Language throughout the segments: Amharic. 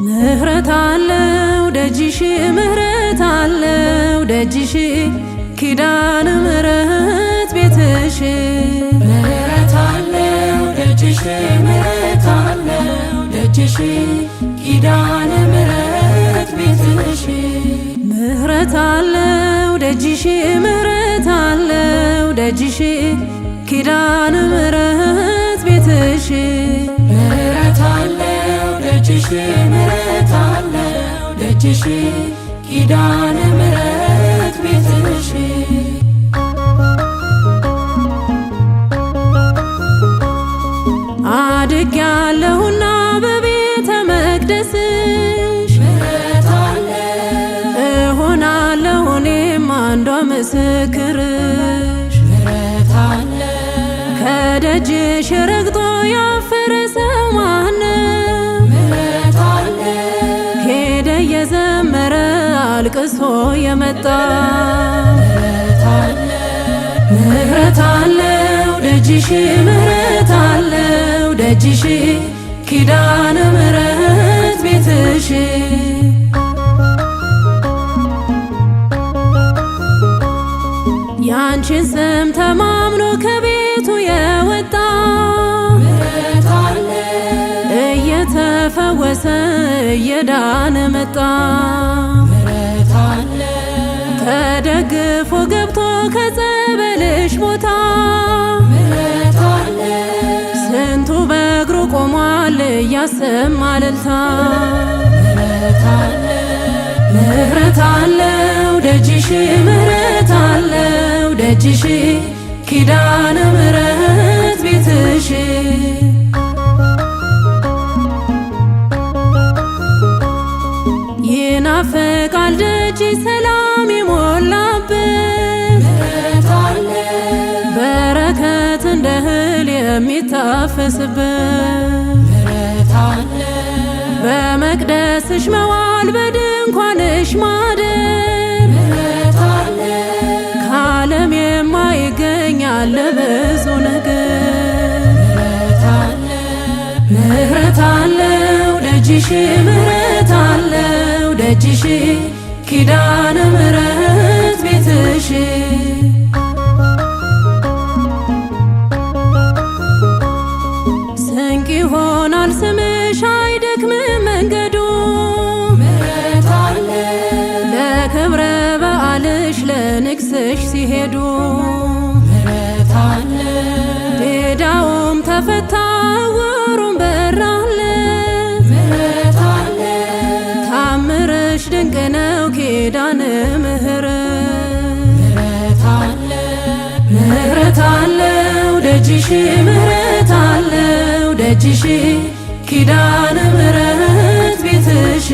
ምህረት አለው ደጅሽ፣ ምህረት አለው ደጅሽ፣ ኪዳነ ምህረት ቤትሽ። ምህረት አለው ደጅሽ፣ ምህረት አለው ደጅሽ፣ ኪዳነ ምህረት ቤትሽ። ምህረት አለው ደጅሽ፣ ምህረት አለው ደጅሽ፣ ኪዳነ ምህረት ቤትሽ። ምህረት አለው ደጅሽ፣ ምህረት አለው ደጅሽ፣ ኪዳነ ምህረት ቤትሽ። አድጌያለሁና በቤተ መቅደስሽ፣ ምህረት አለው፣ እሆናለሁ እኔም አንዷ ምስክርሽ። ምህረት አለው፣ ከደጅሽ ረግጦ ያፈረ ሰው ማነው? ምህረት አለው፣ ሄደ እየዘመረ አልቅሶ የመጣ። ምህረት አለው፣ ምህረት አለው ደጅሽ፣ ምህረት አለው ደጅሽ፣ ኪዳነ ምህረት ቤትሽ። ያንቺን ስም ተማምኖ ከቤቱ የወጣ ምህረት አለው፣ እየተፈወሰ እየዳነ መጣ። ምህረት አለው፣ ተደግፎ ገብቶ ከጸበልሽ ቦታ ምህረት አለው፣ ስንቱ በእግሩ ቆሟል እያሰማ እልልታ። ምህረት አለው፣ ምህረት አለው ደጅሽ፣ ምህረት አለው ደጅሽ፣ ኪዳነ ምህረት ቤትሽ። ይናፍቃል ደጅ ሰላም የሞላበት፣ ምህረት አለው፣ በረከት እንደ እህል የሚታፈስበት፣ ምህረት አለው፣ በመቅደስሽ መዋል በድንኳንሽ ማደር፣ ምህረት አለው፣ ከዓለም የማይገኝ አለ ብዙ ነገር። ምህረት አለው፣ ምህረት አለው ደጅሽ፣ ምህረት አለው ደጅሽ፣ ኪዳነ ምህረት ቤትሽ። ስንቅ ይሆናል ስምሽ አይደክምም መንገዱ፣ ምህረት አለው፣ ለክብረ በዓልሽ ለንግስሽ ሲሄዱ፣ ምህረት አለው፣ ዲዳውም ተፈታ ዕውሩም በራለት፣ ምህረት አለው፣ ታምርሽ ድንቅ ነው ኪዳነ ምህረት። ምህረት አለው፣ ምህረት አለው ደጅሽ፣ ምህረት አለው ደጅሽ፣ ኪዳነ ምህረት ቤትሽ።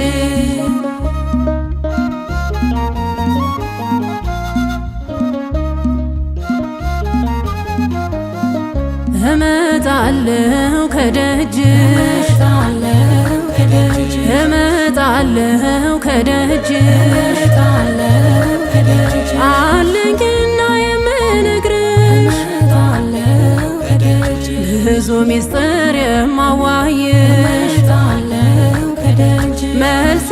እመጣለሁ ከደጅሽ፣ እመጣለሁ ከደጅሽ፣ እመጣለሁ ከደጅሽ፣ እመጣለሁ ከደጅሽ፣ አለኝና የምነግርሽ እመጣለሁ ከደጅሽ፣ ብዙ ሚስጥር የማዋይሽ፣ እመጣለሁ ከደጅሽ፣ መልሴ